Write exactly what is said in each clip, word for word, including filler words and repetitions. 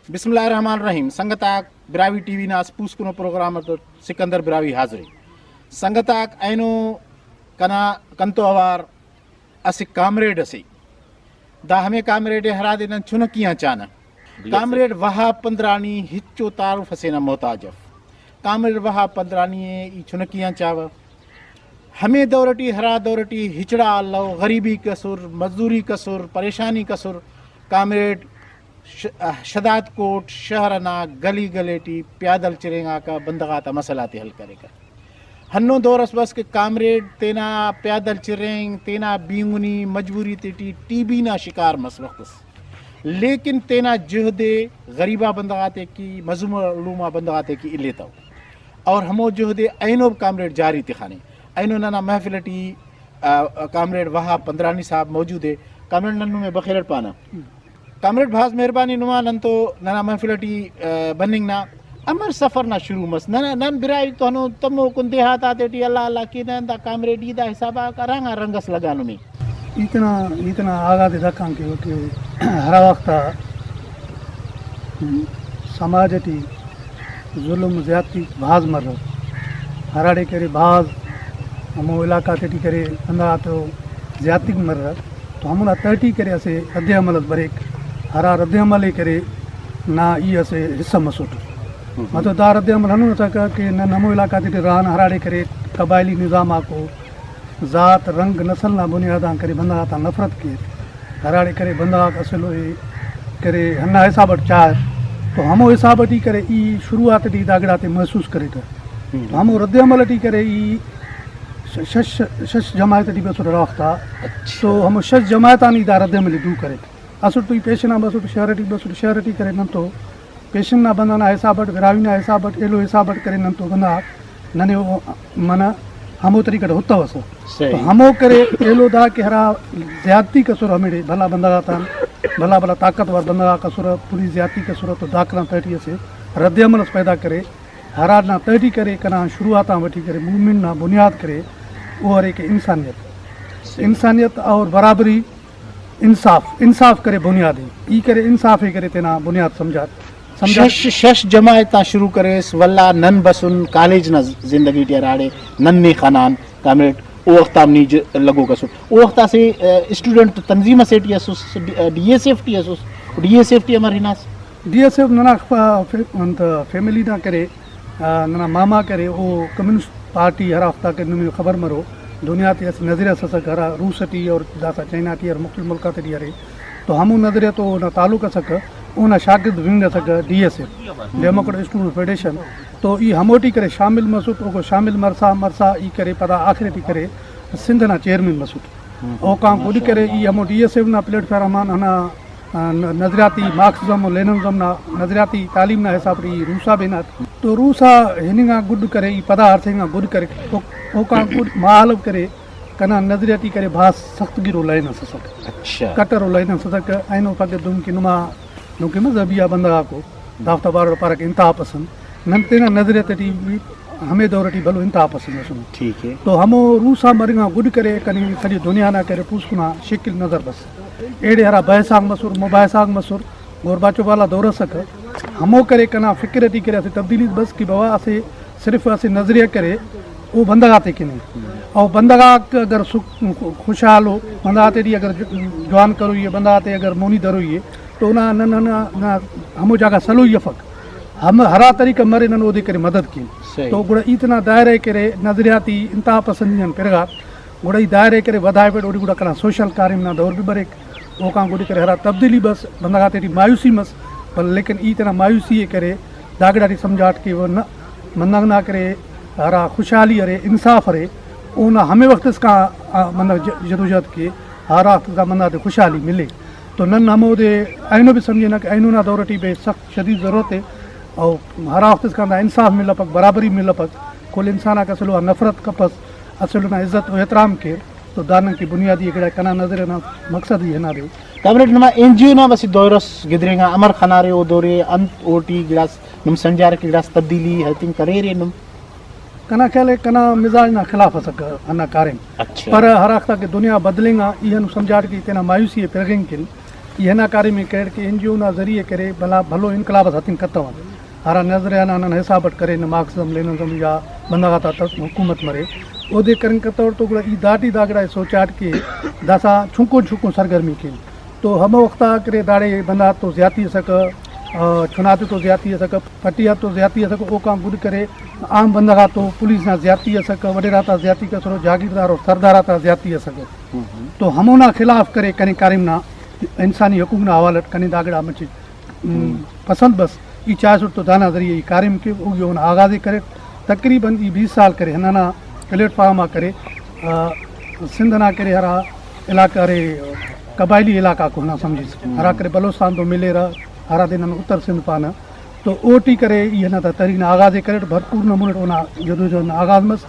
بسم اللہ الرحمن الرحیم۔ سنگت آک، براہوئی ٹی وی نا اسہ پوسکنو پروگرام اٹ سکندر براہوئی حاضر ءِ۔ سنگت آک، اینو کنا کنتو اوار اسہ کامریڈ اسے، دا ہمے کامریڈ ءِ ہرادے نن چنکی آن چانہ۔ کامریڈ وہاب پندرانی ہچو تعارف اسے نا محتاج اف۔ کامریڈ وہاب پندرانی ءِ ای چنکی آن چاوہ۔ ہمے دور ٹی، ہرا دور ٹی ہچڑا الو، غریبی کسر، مزدوری کسر، پریشانی کسر، کامریڈ ش-، شہداد کوٹ شہر ئنا گلی گلی ٹی پیادل چرینگاکہ، بندغ آتا مسئلہ غاتے حل کریکہ۔ ہندن دور ئس بس کہ کامریڈ تینا پیادل چرینگ، تینا بینگنی مجبوری تیٹی ٹی بی نا شکار مس وختس، لیکن تینا جہد ءِ غریبا بندغ آتیکی، مظلوم ملوما بندغ آتیکی الیتو، اور ہمو جہد ءِ اینو کامریڈ جاری تخانے۔ اینو ننا محفل ٹی، آ، کامریڈ وہاب پندرانی صاحب موجود ءِ۔ کامریڈ، نن نمے بخیر اٹ پانہ۔ کامریڈ، بھاز مہربانی نما، نن تو ننا محفل ٹی، آ، بننگ نا۔ امر سفر نا شروع مس؟ نن، نن براہوئی تو ہندن تموکن دیہات آتے ٹی اللہ اللہ کینہ، دا کامریڈی دا حساب آک ہرانگا رنگ اس لگا نمے۔ ای تینا، ای تینا آغاز ءِ داکان کیوہ کہ ہرا وخت آ سماج ٹی ظلم زیادتی بھاز مرو، ہراڑے کرے بھاز ہمو علاقہ آتے ٹی کرے ہندا تو زیادتی مرو، تو ہمونا تہٹی کرے اسہ رد عمل اس بریک، ہرا رد عمل ءِ کرے نا ای اسہ حصہ مسٹ۔ مطلب دا رد عمل ہندن اسکہ کہ نن ہمو علاقہ آتے ٹی رہان ہراڑے کرے قبائلی نظام آکو، ذات، رنگ، نسل نا بنیاد آن کرے بندغ آتا نفرت کیر، ہراڑے کرے بندغ آک اسہ ایلو ءِ کرے ہندا حساب اٹ چار، تو ہمو حساب ٹی کرے ای شروعات ٹی دا گڑاتے محسوس کریٹہ۔ تو ہمو رد عمل ٹی کرے ای ش-، شش، شش جماعت ٹی بسٹ ہرا وخت آ، تو ہمو شش جماعت آن ای دا رد عمل ءِ دو کریٹ۔ اسٹ تو ای پیشن آ بسٹ، شہر ٹی بسٹ، شہر ٹی کرے نن تو پیشن نا بندغ نا حساب اٹ، براہوئی نا حساب اٹ، ایلو حساب اٹ کرے نن تو بندغ آک ننے او منہ ہمو طریقہ ٹی ہتوسہ۔ تو ہمو کرے ایلو دا کہ ہرا زیادتی کسر ہمیڑے بھلا بندغ آتان، بھلا بھلا طاقتور بندغ آک اسرہ، پولیس زیادتی کسرہ، تو داکان تہٹی اسہ رد عمل اس پیدا کرے، ہرانا تہٹی کرے کنا شروعات آن وٹی کرے موومنٹ نا بنیاد کرے، او ارے کہ انسانیت، انسانیت اور برابری، انصاف، انصاف کرے بنیاد ءِ، ای کرے انصاف ءِ کرے تینا بنیاد سمجھاٹ، سمجھاٹ۔ شش، شش جماعت آن شروع کریس، ولدا نن بسن کالج نا زندگی ٹی ہراڑے نن نے خنان کامریڈ، او وخت آن نی ج-، لگوک اسٹ۔ او وخت اسہ، آ، اسٹوڈنٹ تنظیم اسے ٹی اسس، ڈی، آ، ڈی ایس ایف ٹی اسس۔ ڈی ایس ایف ٹی امر ہناس؟ ڈی ایس ایف ننا ف-، ف-، انت فیملی نا کرے، آ، ننا ماما کرے، او کمیونسٹ پارٹی ہرا وخت آ کہ نمے خبر مرو، دنیا تے اسہ نظریہ اس اسک ہرا روس ٹی اور داسہ چائنا ٹی اور مختلف ملک آتے ٹی ارے، تو ہمو نظریہ تو اونا تعلق اسکہ، اونا شاگرد ونگ اسکہ D S F, Democratic Student Federation. تو ای ہموٹی کرے شامل مسٹ، اوکو شامل مرسا مرسا ای کرے پدا آخر ٹی کرے سندھ نا چیئرمین مسٹ۔ اوکان کل کرے ای ہمو ڈی ایس ایف نا پلیٹ فارم آن ہندا آ، ن-، نظریاتی مارکسزم و لیننزم نا نظریاتی تعلیم نا حساب ٹی ای روسا بنات۔ تو روسا ہننگ آن گڈ کرے، ای پدا ہرفنگ آن گڈ کرے، او-، اوکان گڈ ماہ حلب کرے، کنا نظریاتی کرے بھاز سخت گرو لائن اس اسک۔ اچھا۔ کٹر و لائن اس اسک، اینو پگہ دن کہ نما دن کہ مذہبی آ بندغ آکو، دافتا بارو پارہ کہ انتہا پسند۔ نن تینا نظریہ تیٹی بھی ہمے دور ٹی بھلو انتہا پسند اسنو۔ ٹھیک ہے۔ تو ہمو روس آ مرنگ آن گڈ کرے کنے سجے دنیا نا کرے پوسکنا شکل نظر بس۔ ایڑے ہرا بحث آک مسر، مباحث آک مسر، گورباچوف والا دور اسکہ۔ ہمو کرے کنا فکر ٹی کرے اسہ تبدیلی بس کہ بوا اسہ صرف اسہ نظریہ کرے او بندغ آتے کنے۔ او بندغ آک اگر سکھ، خوشحال او، بندغ آتے ٹی اگر جو-، جوان کروئی ہے، بندغ آتے اگر مونی دروئی ہے، تو اونا نن، نن، نن ہمو جاگہ سلوئی افک۔ ہم ہرا طریقہ مرے نن اودے کرے مدد کین۔ صحیح۔ تو گڑا ای تینا دائرہ ءِ کرے نظریاتی انتہا پسندی آن پرغا، گڑا ای دائرہ ءِ کرے ودھائفیٹ، اوٹی گڑا کنا سوشل کاریم نا دور بھی بریک، اوکان گڈ کرے ہرا تبدیلی بس، بندغ آتے ٹی مایوسی مس، بل لیکن ای تینا مایوسی ءِ کرے دا گڑا ٹی سمجھاٹ کہ وہ نہ، بندغ نا کرے ہرا خوشحالی ارے، انصاف ارے، اونا ہمے وخت اسکان، آ، بندغ ج-، جدوجہد کے، ہرا وخت اسکان بندغ آتے خوشحالی ملے۔ تو نن ہمودے اینو بھی سمجھنہ کہ اینو نا دور ٹی بھی سخت شدید ضرورت ءِ، او ہرا وخت اسکان دا انصاف ملپک، برابری ملپک، کل انسان آک اسہ ایلو آ نفرت کپس، اسہ ایلو نا عزت و احترام کیر، تو دانن کہ بنیادی گڑا کنا نظر ئنا مقصد ہی ہنادے۔ کامریڈ، نما این جی او نا اسہ دور ئس گدرینگا، امر خنارے او دورے، انت اوٹی گڑاس نم سمجھارے کہ گڑاس تبدیلی ہتنگ کریرے نم؟ کنا خیال ءِ کنا مزاج نا خلاف اسکہ ہندا کاریم۔ اچھا۔ پر ہرا وختا کہ دنیا بدلنگا، ای ہندن سمجھاٹ کہ تینا مایوسی ءِ پرغنگ کن ای ہندا کاریم ءِ کریٹ کہ این جی او نا ذریعہ کرے بھلا بھلو انقلاب اس ہتنگ کتون۔ ہرا نظریہ نا نن حساب اٹ کرے، نن مارکسزم، لیننزم یا بندغ آتا تر-، حکومت مرے، اودے کرنگ کتور تو گڑا ای داٹی دا گڑا ءِ سوچاٹ کہ داسہ چھنکو چھنکو سرگرمی کین۔ تو ہمو وخت آ کرے داڑے بندغ آتتو زیاتی ئسکہ، آ، چناتے تو زیاتی ئسکہ، پٹی آتتو زیاتی ئسکہ، اوکان گڈ کرے عام بندغ آتتو پولیس نا زیاتی ئسکہ، وڈیرہ آتا زیاتی کسرہ، جاگیردار و سردار آتا زیاتی ئسکہ۔ تو ہمونا خلاف کرے کنے کاریم نا انسانی حقوق نا حوالہ اٹ کنے دا گڑا مچہ، م، پسند بس۔ ای چائسٹ تو دانا ذریعہ ای کاریم کے، او ای اونا آغاز ءِ کرے۔ تقریباً ای بیس سال کرے ہندانا پلیٹ فارم آ کرے، آ، سندھ نا کرے ہرا علاقہ ارے، قبائلی علاقہ کو ہنا سمجھس، ہرا کرے بلوچستان تو ملیرہ، ہرا دے نن اتر سندھ پانہ، تو اوٹی کرے ای ہندا تحریک نا آغاز ءِ کریٹ، بھرپور نا منٹ اونا جدوجہد نا آغاز مس۔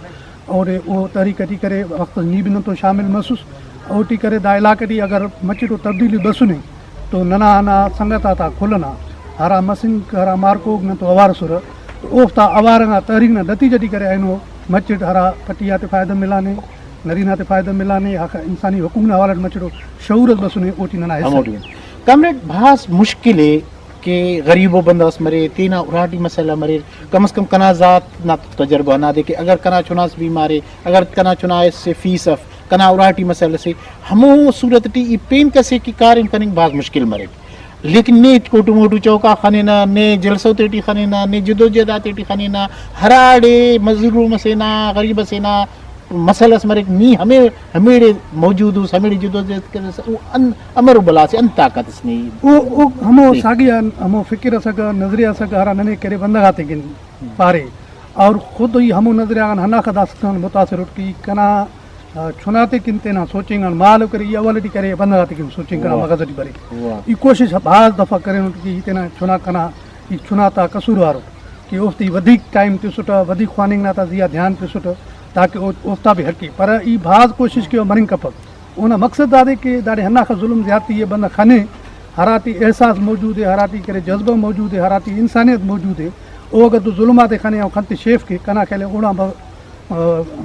اور او تحریک ٹی کرے وخت نی بھی نن تو شامل مسس۔ اوٹی کرے دا علاقہ ٹی اگر مچٹو تبدیلی بسنے تو ننا ہندا سنگت آتا کل ئنا ہرا مسنک، ہرا مارکوک نن تو اوار ئسرہ، تو اوفتا اوار ئنا تحریک نا نتیجہ ٹی کرے اینو مچٹ ہرا پٹی آتے فائدہ ملانے، نرینہ تے فائدہ ملانے، حق، انسانی حقوق نا حوالہ ٹی مچٹو شعور اس بسنے، اوٹی ننا حصہ ءِ۔ ہموٹی۔ کامریڈ، بھاز مشکل ءِ کہ غریبو بندغ اس مرے، تینا اراٹی مسئلہ مریر، کم از کم کنا ذات نا تجربہ ہندادے کہ اگر کنا چناس بیمار ءِ، اگر کنا چنا اسہ فیس اف، کنا اراٹی مسئلہ سے، ہمو صورت ٹی ای پین کسے کہ کاریم کننگ بھاز مشکل مریک۔ لیکن نے کوٹو موٹو چوک آ خننہ، نے جلسو تیٹی خننہ، نے جدوجہد آتیٹی خننہ، ہراڑے مظلوم اسے نا، غریب اسے نا مسئلہ اس مریک، نی ہمے، ہمیڑے موجود اس، ہمیڑے جدوجہد کریس، او ان-، امر و بھلا سے انت طاقت اس نے۔ او، او ہمو جی۔ ساگی آن ہمو فکر اسکہ، نظریہ اسکہ، ہرا ننے کرے بندغ آتے کن پارے، اور خود ای ہمو نظریہ غان ہنداخہ داسہ متاثر اٹ کہ ای کنا، آ، چناتے کن تینا سوچنگ آن مالو کرے، ای اول ٹی کرے بندغ آتے کن سوچنگ کنا واہ۔ مغز ٹی بریک۔ واہ۔ ای کوشش بھاز دفعہ کرینٹ کہ ای تینا چنا کنا، ای چنا تا قصوروار ءُ کہ اوفتے ودیک ٹائم تسٹہ، ودیک خواننگ نا تا زیہا دھیان تسٹہ، تاکہ او-، اوفتا بھی ہرکے۔ پر ای بھاز کوشش کیوہ، مننگ کپک۔ اونا مقصد دادے کہ داڑے ہنداخہ ظلم زیاتی ءِ، بندغ خنے، ہراٹی احساس موجود ءِ، ہراٹی کرے جذبہ موجود ءِ، ہراٹی انسانیت موجود ءِ، او اگہ تو ظلم آتے خنے او خنتے شیف کے، کنا خیال ءِ اوڑان ب-، آ،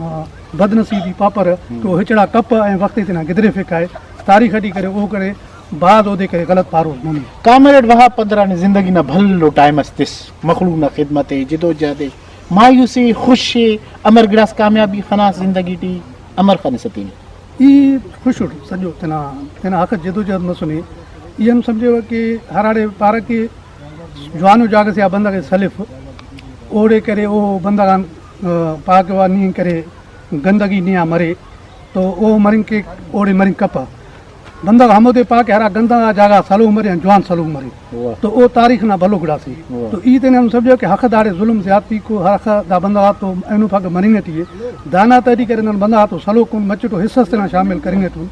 آ، بدنصیبی پاپرہ کہ او ہچڑا کپہ، اے وخت ءِ تینا گدریفے کائے، تاریخ ٹی کرے او کرے بھاز اودے کرے غلط پارو ننے۔ کامریڈ وہاب پدرانی زندگی نا بھلو ٹائم اس تس، مخلوق نا خدمت ءِ، جدوجہد ءِ، مایوسی، خوش ءِ، امر گڑاس کامیابی خناس زندگی ٹی، امر خنسہ تینے؟ ای خوش اٹ سجو تینا، تینا حق جدوجہد مسنے۔ ای ہم سمجھیوہ کہ ہراڑے پارہ کہ جوانو جاگہ سے آ بندغ ءِ سلف، اوڑے کرے او بندغ آن، آ، پاکہ وا نی کرے گندگی نی آ مرے تو او مرنگ کیک، اوڑے مرنگ کپہ۔ بندغ ہمودے پاکہ ہرا گندہ غا جاگہ غا سلوک مرے آن جوان سلوک مرے۔ واہ۔ تو او تاریخ نا بھلو گڑاسے۔ واہ۔ تو ای تینے ہم سمجھو کہ ہخہ داڑے ظلم زیاتی کو، ہخہ دا بندغ آتو اینو پاکہ مننگ ٹی ءِ۔ دانا تحریک ارے نن بندغ آتو سلوک ان، مچٹو حصہ اس تینا شامل کرنگ ٹی ان۔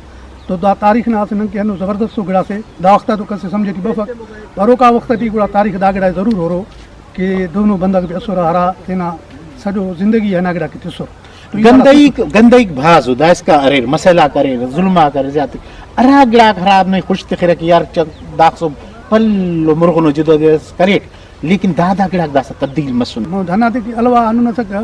تو دا تاریخ نا اسہ نن کہ ہندن زبردستو گڑاسے، دا وخت آ تو کس ءِ سمجھ ٹی بفک، بروکا وخت ٹی گڑا تاریخ دا گڑا ءِ ضرور ہرو کہ دہنو بندغ بھی اسرہ ہرا تینا سجو زندگی ہندا گڑا کہ تسر۔ تو ای گندہیک، گندہیک بھاز ءُ، دائسکا اریر، مسئلہ آک اریر، ظلم آک اریر، زیات ہرا گڑاک ہرا نئے خوش تخرہ کہ یار چ-، داخسو بھلو مرغنو جدوجہد اس کریٹ۔ لیکن دا، دا گڑاک داسہ تبدیل مسنے۔ ہمو ہندادے کہ الوا ہندن اسکہ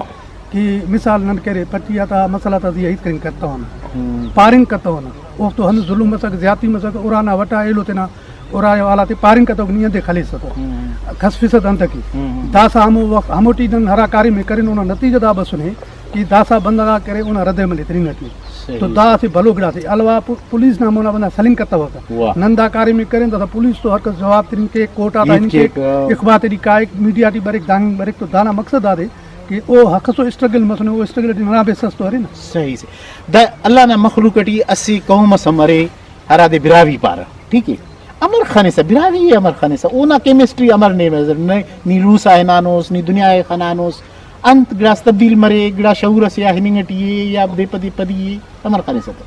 کہ مثال نن کرے پٹی آتا مسئلہ تا زیہا ہیت کننگ کتونہ، ہم۔ پارنگ کتونہ، اوفتو ہند ظلم مسکہ، زیاتی مسکہ، ارانا وٹا ایلو تینا ارا حالاتے پارنگ کتوک نی انتے خلیسہ تو ہم۔ کس فیصد انتکے۔ ہم۔ داسہ ہمو وخت ہموٹی نن ہرا کاریم ءِ کرین اونا نتیجہ دا بسنے کہ داسہ بندغ آک ارے اونا رد عمل ءِ تننگ ٹی۔ صحیح۔ تو دا اسہ بھلو گڑاسے۔ الوا پو-، پولیس نا مونا بندغ سلنگ کتوکہ۔ واہ۔ نن دا کاریم ءِ کرین داسہ پولیس تو ہر کس جواب تننگ کیک، کورٹ آتا ہیت ہننگ کیک، کیک، آ۔ اخبار تے ٹی کائک، میڈیا ٹی بریک، دانگ بریک، تو دانا مقصد دادے کہ او ہخسو اسٹرگل مسنے، او اسٹرگل ٹی ننا بھی حصہ اس تو ارے نا۔ صحیح، صحیح۔ دا اللہ نا مخلوق ٹی اسہ قوم اس ہم ارے ہرادے براہوئی پارہ، ٹھیک ءِ؟ امر خنسہ، براہوئی ءِ امر خنسہ، اونا کیمسٹری امر نے مزر، نی، نی روس آ ہنانوس، نی دنیا ءِ خنانوس، انت گڑاس تبدیل مرے، گڑا شعور اسے آ ہننگ ٹی ءِ یا بے پدی پدی ءِ، امر خنسہ تہ؟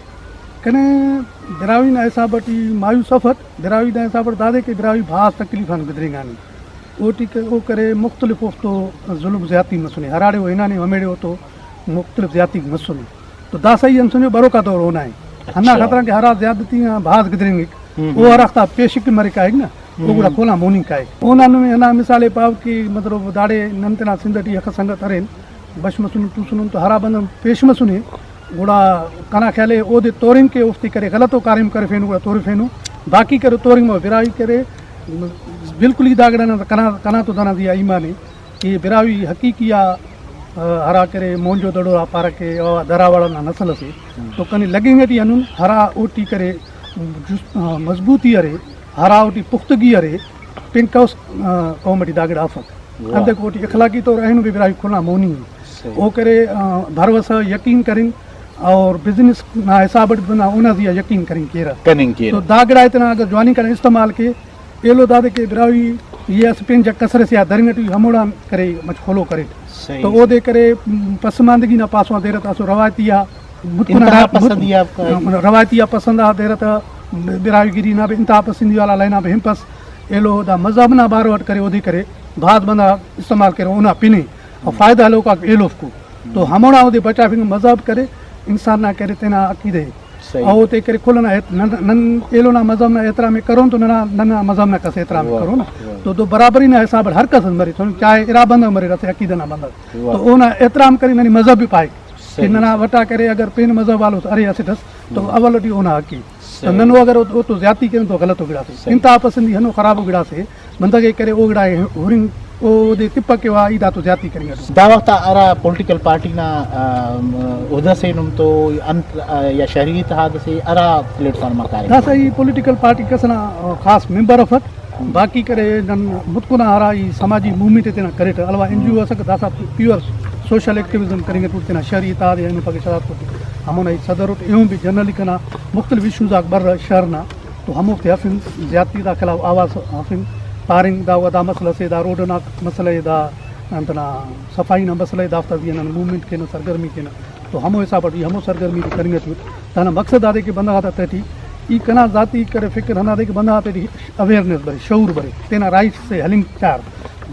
کنے براہوئی نا حساب ٹی مایوس افٹ، براہوئی نا حساب ٹی دادے کہ براہوئی بھاز تکلیف آن گدرینگانے۔ اوٹی کہ او کرے مختلف اوفتو ظلم زیاتی مسنے، ہراڑے او ہنانے ہمیڑے اوتو مختلف زیاتی مسنے۔ تو دا صحیح ہم سمجھو بروکا دور اونا ءِ۔ ہندا اچھا۔ خاطران کہ ہرا زیادتی آن بھاز گدرینگک، ہم، او ہم۔ ہرا وختا پیشک مریک کائک نا، او ہم۔ گڑا کھولا موننگ کائک۔ اونا نمے ہندا مثال ءِ پاو کہ مطلب داڑے نن تینا سندھ ٹی اخہ سنگت ارین، بش مسنن توسنن تو ہرا بندغ پیش مسنے، گڑا کنا خیال ءِ اودے تورن کہ اوفتے کرے غلطو کاریم کرفینو گڑا تورفینو، باقی کرے تورنگ ما براہوئی کرے، بالکل ہی دا گڑا نا کنا، کنا تو دانا زی آ ایمان ءِ کہ براہوئی حقیقی آ، آ، ہرا کرے مونجو دڑو آ پارہ کہ او دراوڑ نا نسل اسے، تو کنے لگنگ ٹی ہندن ہرا اوٹی کرے جس-، آ، مضبوطی ارے، ہرا اوٹی پختگی ارے، پین کس، آ، قوم ٹی دا گڑا افک۔ واہ۔ انتئے کہ اوٹی اخلاقی طور اینو بھی براہوئی کھلا مونی ءِ۔ صحیح۔ او کرے، آ، بھروسہ یقین کرن اور بزنس نا حساب اٹ بندغ اونا زی آ یقین کرنگ کیرہ۔ کننگ کیرہ۔ تو دا گڑا ءِ تینا اگر جوانی کنا استعمال کے، ایلو دادے کہ براہوئی یہ اسہ پین جا کسر سے آ درنگ ٹی ہموڑان کرے مچ خلوک اریٹ۔ صحیح۔ تو اودے کرے، م، پسماندگی نا پاسو آ دیرہ تا اسو روایتی آ متکنا انتہا دا مت-، پسندی آ کا روایتی آ پسند آ دیرہ تا براہوئی گری نا بھی انتہا پسندی والا لائنا بھی ہنپس۔ ایلو دا مذہب نا بارو اٹ کرے اودے کرے بھاز بندغ استعمال کرے اونا پن ءِ۔ و فائدہ ہلوکاک ایلوفکو۔ تو ہموڑا اودے بچافنگ مذہب کرے، انسان نا کرے تینا عقیدہ ءِ۔ صحیح۔ او تے کرے کل ئنا احت-، نن، نن ایلو نا مذہب نا احترام ءِ کرون تو ننا، ننا مذہب نا کس احترام ءِ واہ، کرون۔ واہ۔ تو دو برابری نا حساب اٹ ہر کس مرے، تو چاہے ارا بندغ مرے، اسہ عقیدہ نا بندغ۔ واہ۔ تو اونا احترام کرے ننی مذہب بھی پائک کہ صحیح۔ ننا وٹا کرے اگر پین مذہب والو ارے اسٹ اس تو اول ٹی اونا حق ءِ۔ تو صحیح۔ ننو اگر او، او تو زیادتی کرین تو غلط و گڑاسے۔ صحیح۔ انتہا پسندی ہنو خراب و گڑاسے۔ بندغ ءِ کرے او گڑا ءِ ہرنگ، اودے تپک کہ وا ای دا تو زیادتی کرینگ اٹو۔ دا وخت آ ہرا پولیٹیکل پارٹی نا، آ، عہدہ سے نم تو انت، آ، یا شہری اتحاد سے ہرا پلیٹ فارم آ کاریم؟ داسہ ای پولیٹیکل پارٹی کس ئنا، آ، خاص ممبر افک۔ باقی کرے نن متکنا ہرا ای سماجی موومنٹ ءِ تینا کریٹہ، الوا این جی او اسک، داسہ پیور سوشل ایکٹیویزم کرینگ اٹو تینا شہری اتحاد یا اینو پاکستان ہمونا ای صدر اٹ، ایہن بھی جنرلی کنا مختلف ایشوز آک برہ شہر نا۔ تو ہموفتے ہرفنگ، زیادتی تا خلاف آواز ہرفنگ، پارنگ دا و دا مسئلہ سے، دا روڈ نا مسئلہ ءِ، دا انت نا صفائی نا مسئلہ ءِ، دافتا زی آ نن موومنٹ کینہ، سرگرمی کینہ۔ تو ہمو حساب اٹ ای ہمو سرگرمی تے کننگ اٹی اٹ۔ دانا مقصد دادے کہ بندغ آتا تہٹی ای کنا ذاتی کرے فکر ہندادے کہ بندغ آتے ٹی اویئرنیس برے، شعور برے، تینا رائٹس سے ہلنگ چار،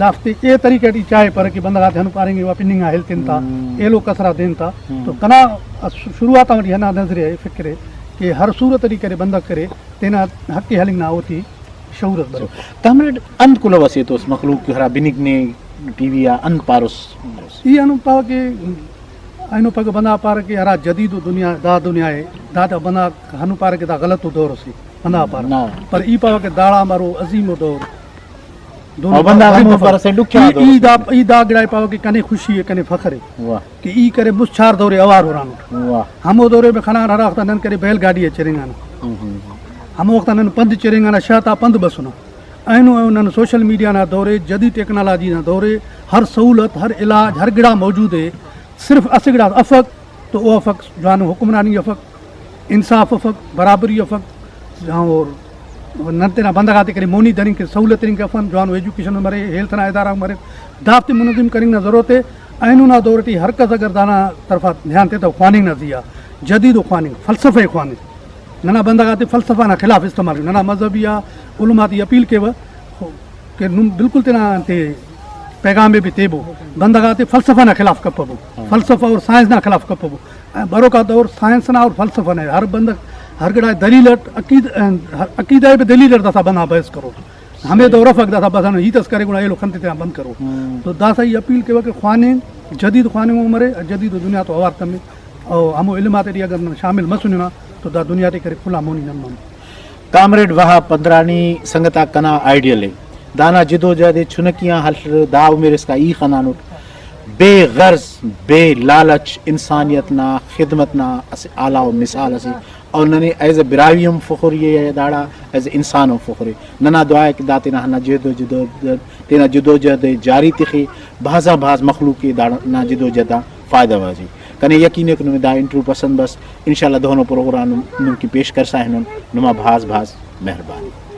دافتے اے طریقہ ٹی چائے پارہ کہ بندغ آتے ہندن پارینگے وا پننگ آ ہیل تنتا، ہم۔ ایلو کسرا دینتا۔ ہم۔ تو کنا اس-، شروعات آن ٹی ہندا نظریہ ءِ، فکر ءِ کہ ہر صورت ٹی کرے بندغ کرے تینا حق ءِ ہلنگ نا اوٹی شعور اس برے۔ کامریڈ، انت کلہو اسے تو اس مخلوق کہ ہرا بنک نے ٹی وی آ انت پاروس؟ ای ہندن پاوہ کہ اینو پگہ بندغ پارہ کہ ہرا جدید و دنیا، دا دنیا ءِ، داتا بندغ ہندن پارہ کہ دا غلط و دور اسے، بندغ پارہ۔ نا۔ پر ای پاوہ کہ داڑان بارو عظیم و دور۔ دونوں او بندغ ہمو بفر۔ پارہ سے ڈکھیا ای، دور ای اسے۔ دا، ای دا گڑا ءِ پاوہ کہ کنے خوشی ءِ، کنے فخر ءِ۔ واہ۔ کہ ای کرے مست چھار دورے اوار ہُرانٹ۔ واہ۔ ہمو دورے بہ خنان ہرا وخت آ نن کرے بیل گاڈی آ چرینگانہ۔ ہم، ہم، ہم۔ ہمو وخت آ نن پند چرینگانہ، شار تا پند بسنہ۔ اینو، اینو نن سوشل میڈیا نا دورے، جدید ٹیکنالوجی نا دورے، ہر سہولت، ہر علاج، ہر گڑا موجود ءِ۔ صرف اسہ گڑاس افک تو او افک جوانو حکمرانی افک، انصاف افک، برابری افک، اور نن تینا بندغ آتے کرے مونی دننگ کہ سہولت تننگ کہ افن، جوانو ایجوکیشن مرے، ہیلتھ نا ادارہ مرے، دافتے منظم کننگ نا ضرورت ءِ۔ اینو نا دور ٹی ہر کس اگر دانا طرفا دھیان تے تو خواننگ نا زی آ جدید و خواننگ، فلسفہ ءِ خواننگ۔ ننا بندغ آتے فلسفہ نا خلاف استعمال کیوہ۔ ننا مذہبی آ علماء تے اپیل کیوہ کہ نم بالکل تینا انتے پیغام ءِ بھی تیبو، بندغ آتے فلسفہ نا خلاف کپبو، ہاں۔ فلسفہ اور سائنس نا خلاف کپبو۔ بروکا دور سائنس نا اور فلسفہ نا ءِ۔ ہر بندغ ہر گڑا دلیل اٹ عقید-، ہر عقیدہ ءِ بھی دلیل اٹ داسا بندغ بحث کرو۔ ہمے دور افک داسا بس ہنو ہیت اس کرے گڑا ایلو خن تے تینا بند کرو۔ ہاں۔ تو داسا ای اپیل کیوہ کہ خواننگ، جدید خواننگ ہم مرے، جدید و دنیا تو اوار تمے۔ او ہمو علم آتے ٹی اگر نن شامل مسنے نا تو دا دنیا ٹی کرے کھلا مونی نن مون۔ کامریڈ وہاب پندرانی سنگت آک کنا آئیڈیل ءِ۔ دانا جدوجہد ءِ چنکی آن ہلر، دا عمر اسکا ای خنانٹ۔ بے غرض، بے لالچ، انسانیت نا خدمت نا اسہ اعلیٰ و مثال اسے۔ اور ننے ایز اے براہوئی ہم فخر ءِ داڑا، ایز اے انسان ہم فخر ءِ۔ ننا دعا ءِ کہ دا تینا ہندا جہد و جدوجہد، تینا جدوجہد ءِ جاری تخے، بھازا بھاز مخلوق ءِ داڑا نا جدوجہد آن فائدہ واجے۔ کنے یقین ءِ کہ نمے دا انٹرویو پسند بس، انشاءاللہ دہنو پروگرام نم، نم کہ پیش کرسا ہنن، نما بھاز بھاز مہربانی۔